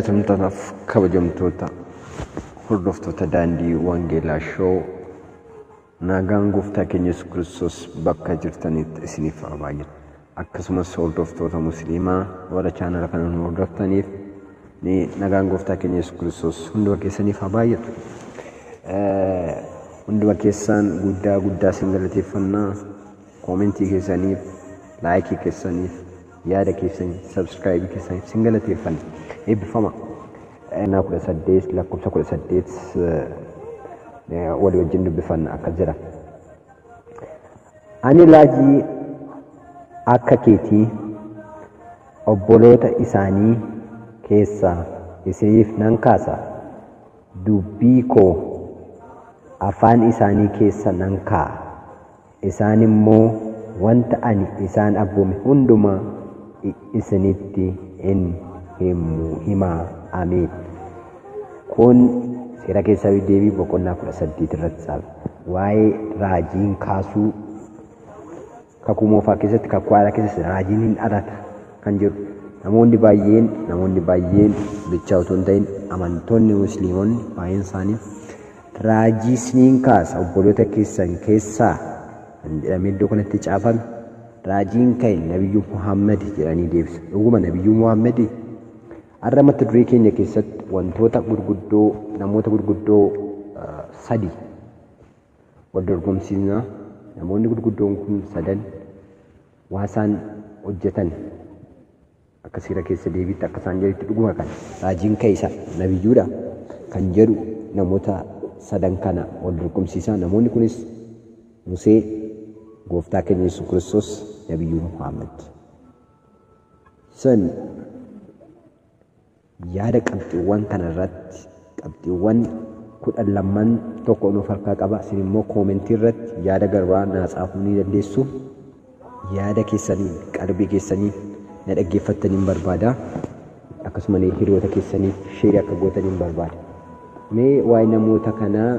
Jaalatamtootaaf kabajamtoota hordoftoota daandii Wangeelaa Show, nagaan gooftaa keenya Yesuus Kiristoos bakka jirtanitti isiniif haa baay'atu. Akkasumas hordoftoota Musliimaa warra chaanala kana nu hordoftaniif ni nagaan gooftaa keenya Yesuus Kiristoos hunduma keessaniif haa baay'atu. Hunduma keessaan guddaa guddaa isin galateeffannaa koomentii keessaniif, laayikii keessaniif, yaada keessaniif, sabskraayibii keessaniif isin galateeffanna. Eebbifama. 18 lakkoofsa 18 walii wajjin dubbifanna akkas jedha. Ani raajii akka keetii obboloota isaanii keessaa isiniif nan kaasa, dubbii koo afaan isaanii keessa nan kaa'a, isaan immoo wanta ani isaan abboome hundumaa isinitti in himaa. Ameen. Kun seera keessaa deebii boqonnaa 18 irratti saala. Waa'ee raajiin kaasuu kakuu moofaa keessatti, kakuu haaraa keessatti raajiin hin dhalata kan jedhu. Namoonni baay'een bichaa otoo hin ta'in amantoonni Musliimonni baay'een isaanii raajii isiniin kaasa obboloota keessan keessaa kan jedhamee iddoo kanatti caafame raajiin ka'e Nabiyyuu Muhammad jedhanii deebisu. Dhuguma Nabiyyuu Muhammad? Har'a mata duree keenya keessatti wantoota gurguddoo, namoota gurguddoo sadi wal dorgomsiisna. Namoonni gurguddoon kun sadan waa isaan hojjetan akka seera keessa deebiitti, akka isaan jedhutti, dhuguma kan raajiin ka'e isa nabiyyuudha kan jedhu namoota sadan kana wal dorgomsiisaa. Namoonni kunis Musee, gooftaa keenya Yesuus Kiristoos, Nabiyyuu Muhammad. San yaada qabxiiwwan kana irratti qabxiiwwan 12 tokko nuuf harkaa qaba. Isin immoo koomentii irratti yaada garbaa naa tsaafuu ni dandeessu. Yaada keessanii, qalbii keessanii na dhaggeeffattaniin barbaada. Akkasuma hiriyoota keessaniif share akka gootaniin barbaada. Mee waa'ee namoota kanaa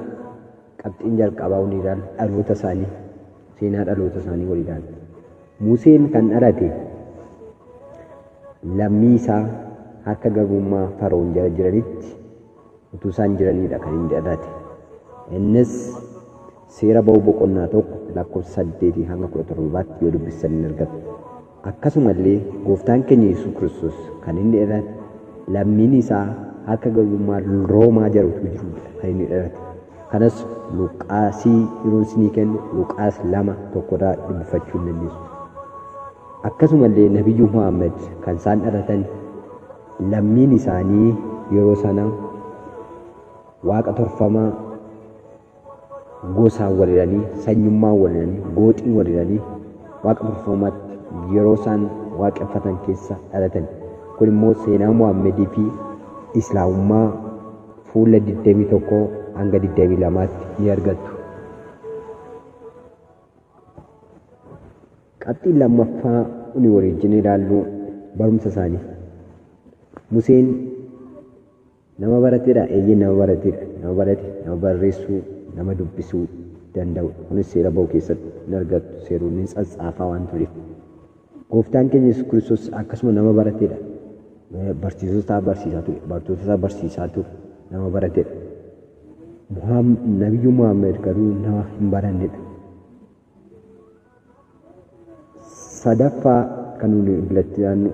qabxiin jalqabaa walii ilaalla. Dhaloota isaanii, seenaa dhaloota isaanii walii ilaalla. Museen kan dhalate lammii isaa harka garbummaa Fara'oon jala jiranitti utuu isaan jiranidha kan inni dhalate. Innis seera ba'uu boqonnaa 1 lakkoofsa 8 hanga 17tti yoo dubbistan hin argattu. Akkasumallee gooftaan keenya Yesuus Kiristoos kan inni dhalate lammiin isaa harka garbummaa Roomaa jala utuu jirudha kan inni dhalate. Kanas Luqaasii yeroo isinii kennu Luqaas 2 tokkorraa dubbifachuu hin dandeessu. Akkasumallee Nabiyyuu Muhammad kan isaan dhalatan lammiin isaanii yeroo sana waaqa tolfamaa gosaan wal hidhanii, sanyummaan wal hidhanii, gooxiin wal hidhanii waaqa tolfamaatti yeroo isaan waaqeffatan keessa dhalatan. Kun immoo seenaa Muhammadii fi Islaamummaa fuula 21 hanga 22tti ni argattu. Qabxiin lammaffaa nuni waliin ilaallu barumsa isaanii. Museen nama barateedha? Eeyyee, nama barateedha. Nama barate, nama barreessuu, nama dubbisuu danda'udha. Kunis seera ba'uu keessatti ni argattu. Seeronni tsatsaafaa waan tureef. Gooftaan keenya Yesuus Kiristoos akkasuma nama barateedha. Barsiisota isaa barsiisaa ture. Bartoota isaa barsiisaa ture. Nama barateedha. Nabiyyuu Muhammad garuu nama hin barannedha. Sadaffaa kan nuti bilatti yaadnu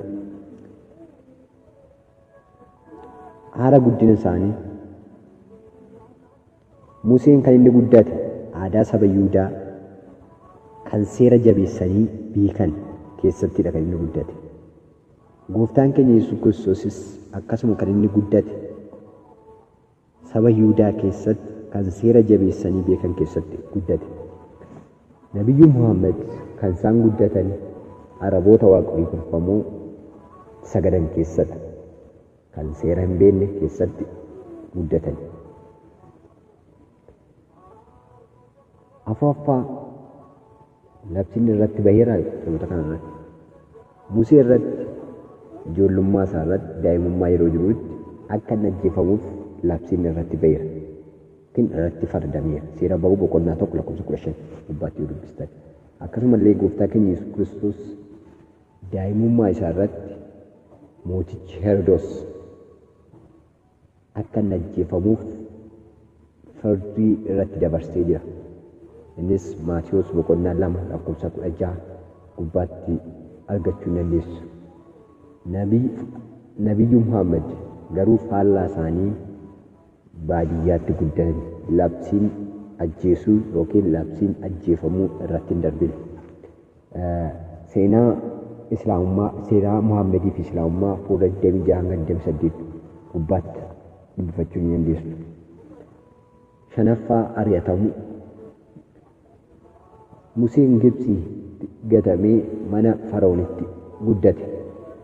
haala guddina isaanii. Museen kan inni guddate aadaa saba Yihudaa kan seera jabeessanii beekan keessattidha kan inni guddate. Gooftaan keenya Yesuus Kiristoosis akkasuma kan inni guddate saba Yihudaa keessatti kan seera jabeessanii beekan keessatti guddate. Nabiyyuu Muhammad kan isaan guddatan Araboota waaqolii tolfamoo sagadan keessadha. Kan seera hin beekne keessatti guddatan. Afuraffaa, labsiin irratti baheera namoota kana irratti. Musee irratti ijoollummaa isaa irratti, daa'imummaa yeroo jirutti akka inni ajjeefamuuf labsiin irratti baheera. Yookiin irratti fardameera. Seera ba'uu boqonnaa 1 lakkoofsa 15 gubbaatti yoo dubbistan. Akkasumallee gooftaa keenya Yesuus Kiristoos daa'imummaa isaa irratti mootichi Herodos akka inni ajjeefamuuf firdii irratti dabarsee jira. Innis Maatiyuus boqonnaa 2 lakkoofsa 16 gubbaatti argachuu ni dandeessu. Nabiyyu Muhammad garuu faallaa isaanii baadiyyaatti guddatan, labsiin ajjeesuu yookiin labsiin ajjeefamuu irratti hin darbine. Seenaa Islaamummaa, seenaa Muhammadii fi Islaamummaa fuula 26 hanga 28 gubbaatti dubbifachuu ni dandeessu. Shanaffaa, ari'atamuu. Museen Gibxii gatamee mana Fara'oonitti guddate.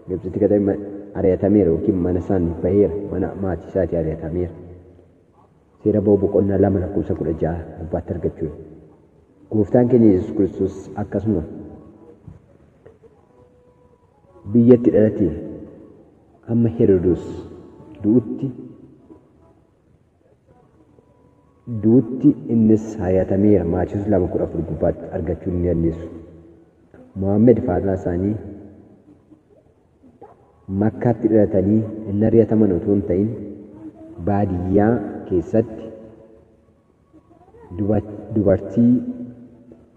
Gibxitti gatamee ari'atameera yookiin mana isaan baheera, mana maatii isaatii ari'atameera. Seera Ba'uu boqonnaa 2 lakkoofsa 16 gubbaatti argachuudha. Gooftaan keenya Yesuus Kiristoos akkasuma biyyatti dhalate hamma Herodos du'utti innis ari'atameera. Maatiyuus 2:14 gubbaatti argachuu ni dandeessu. Muhammad faallaa isaanii Makkaatti dhalatanii hin ari'ataman otoo hin ta'in baadiyyaa keessatti dubartii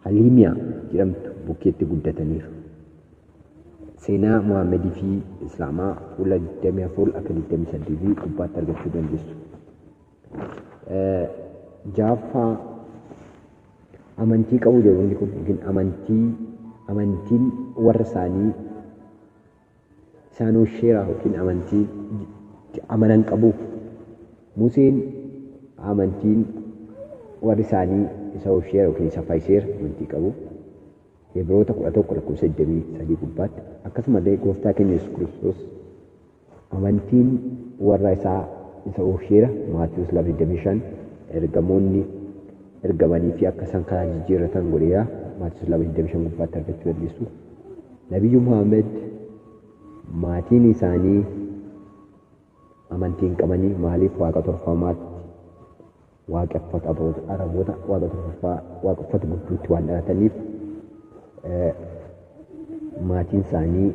Haliimiyaa jedhamtu bukkeetti guddataniiru. Seenaa Muhammadii fi Islaamaa fuula 24 akka 28 gubbaatti argachuu dandeessu. Ja'affaa, amantii qabu jedhu inni kun yookiin amantiin warra isaanii isaan osheera yookiin amantii amanan qabu. Museen amantiin warri isaanii isa osheera yookiin isa fayyiseera amantii qabu. Ibroota 11 lakkoofsa 23 gubbaatti. Akkasumallee gooftaa keenya Yesuus Kiristoos amantiin warra isaa isa osheera Maatiyuus 2:25 ergamoonni ergamanii fi akka isaan karaa jijjiirratan godheera. Maatiyuus 2:25 gubbaatti argachuu dandeessu. Nabiyyu Muhammad maatiin isaanii amantii hin qabanii maaliif waaqa tolfamaatti waaqeffatu Araboota waaqa tolfamaa waaqeffatu gidduutti waan dhalataniif maatiin isaanii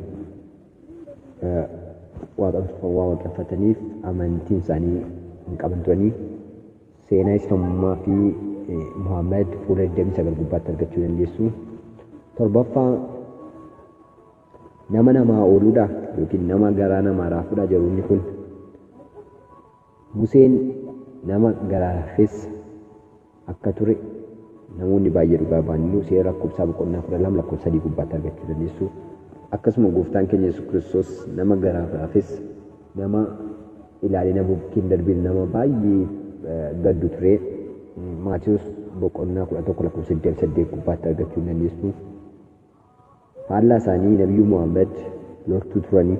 waaqa tolfamaa waaqeffataniif amantiin isaanii hin qaban turanii. Seenaa Islaamummaa fi Muhammad fuula 29 gubbaatti argachuu dandeessu. Torbaffaa, nama namaa ooluudha yookiin nama garaa namaa raafuudha jedhu inni kun. Museen nama garaa laafessa akka ture namoonni baay'ee dhugaa ba'aniiru. Seera lakkoofsaa boqonnaa 12 lakkoofsa 3 gubbaatti argachuu dandeessu. Akkasuma gooftaan keenya Yesuus Kiristoos nama garaa laafessa, nama ilaalee nama bukkee hin darbine, nama baay'ee gaddu ture. Maatiyuus boqonnaa 11 lakkoofsa 28 gubbaatti argachuu dandeessu. Faallaa isaanii Nabiyyu Muhammad loltuu turanii.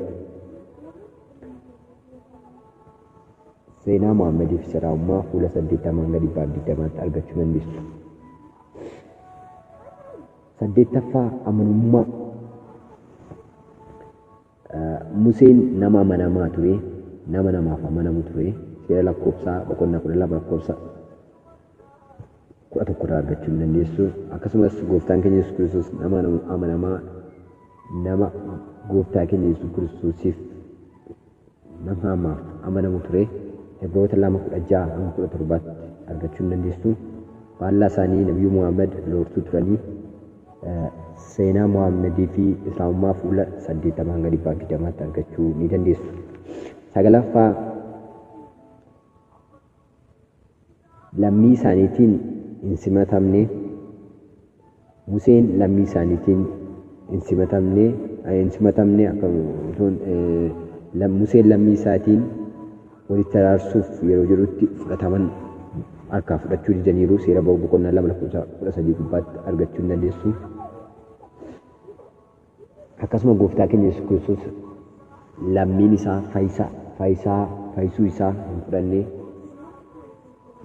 Seenaa Muhammadii fi Islaamummaa fuula 80 hanga 120tti argachuu dandeessu. Saddeettaffaa, amanamummaa. Museen nama amanamaa ture, nama namaaf amanamu ture. Seera lakkoofsaa boqonnaa 12 lakkoofsa 11 irraa argachuu ni dandeessu. Akkasumas gooftaan keenya Yesuus Kiristoos nama amanamaa, nama gooftaa keenya Yesuus Kiristoosiif nama hamaaf amanamu ture. Ibroota 2:16 hanga 17tti argachuu ni dandeessu. Faallaa isaanii Nabiyyu Muhammad loltuu turanii. Seenaa Muhammadii fi Islaamummaa fuula 80 hanga 120tti argachuu ni dandeessu. Sagalaffaa, lammii isaaniitiin hin simatamne. Museen lammii isaaniitiin hin simatamne akka Museen lammii isaatiin walitti araarsuuf yeroo jedhutti fudhataman harkaa fudhachuu didaniiru. Seera Ba'uu boqonnaa 2 lakkoofsa 13 gubbaatti argachuu ni dandeessu. Akkasuma gooftaa keenya Yesuus Kiristoos lammiin isaa fayyisuu isaa hin fudhanne.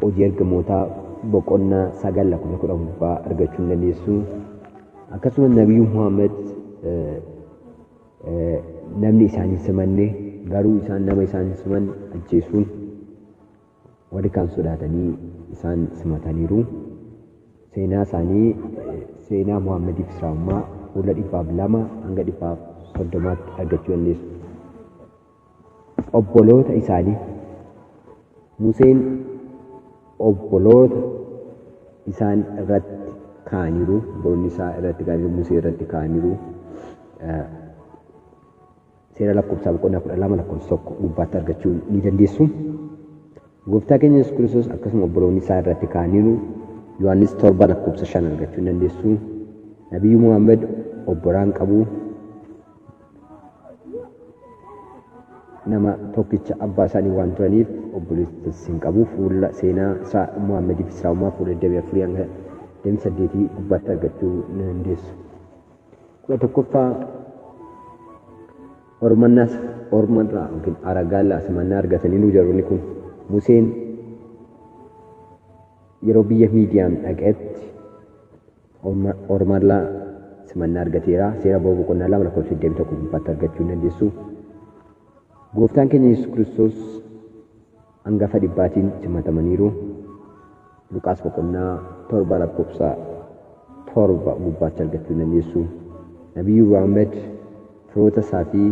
Hojii ergamootaa boqonnaa 9 lakkoofsa 10 gubbaa argachuu ni dandeessu. Akkasuma Nabiyyu Muhammad namni isaan hin simanne, garuu isaan nama isaan hin simanne ajjeesuun warri kaan sodaatanii isaan simataniiru. Seenaa isaanii seenaa Muhammadii fi Islaamummaa fuula 102 hanga 130tti argachuu dandeessu. Obboloota isaanii Museen obboloota isaan irratti ka'aniiru. Obboloonni isaa irratti ka'aniiru. Musee irratti ka'aniiru. Seera lakkoofsaa boqonnaa 12 lakkoofsa 1 gubbaatti argachuu ni dandeessu. Gooftaa keenya Yesuus Kiristoos akkasuma obboloonni isaa irratti ka'aniiru. Yohaannis 7 lakkoofsa 5 argachuu ni dandeessu. Nabiyyu Muhammad obbolaan qabu. Nama tokkicha abbaa isaanii waan turaniif obboleessa hin qabu. Fuula seenaa isaa Muhammadiif Islaamummaa fuula 24 hanga 28 gubbaatti argachuu ni dandeessu. 11ffaa Ormannaas ormarraa yookiin aragaallaa simannaa argataniiru jaroonni kun. Museen yeroo biyya Miidiyaan dhaqetti ormarraa simannaa argateera. Seera ba'uu boqonnaa 2 lakkoofsa 21 gubbaatti argachuu ni dandeessu. Gooftaan keenya Yesuus Kiristoos hangafa dhibbaatiin simatamaniiru. Luqaas boqonnaa 7 lakkoofsa 7 gubbaatti argachuu ni dandeessu. Nabiyyu Muhammad firoota isaa fi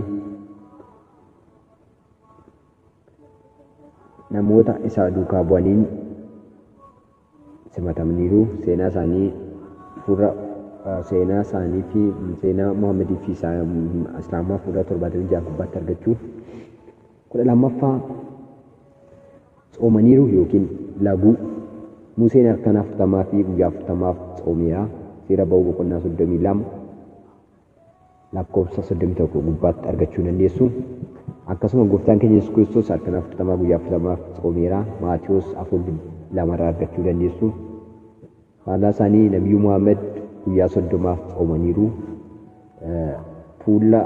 namoota isa duukaa bu'aniin simatamaniiru. Seenaa isaanii fuula seenaa isaanii fi seenaa Muhammadii fi Islaamaa fuula 76 gubbaatti argachuu. 12ffaa Tsoomaniiru yookiin laguu. Museen halkan 40 fi guyyaa 40f tsoomeera. Seera ba'uu boqonnaa 32 lakkoofsa 31 gubbaatti argachuu dandeessu. Akkasuma gooftaan keenya Yesuus Kiristoos halkan 40 guyyaa 40f tsoomeera. Maatiyos 4 2 irraa argachuu dandeessu. Faallaa isaanii Nabiyyuu Muhammad guyyaa 30f tsoomaniiru. Fuula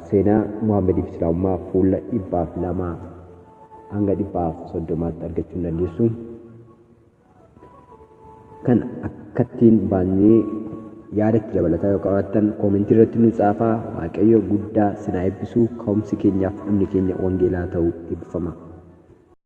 seenaa Muhammadiif Islaamummaa fuula 102 hanga 130tti argachuu dandeessu. Kan akkattiin baannee yaadatti dabalataa yoo qabaattan koomentii irratti nu caafaa. Waaqayyo guddaa sinaa eebbisu. Ka'umsi keenyaaf dhumni keenya wangeelaa ta'uu eebbifama.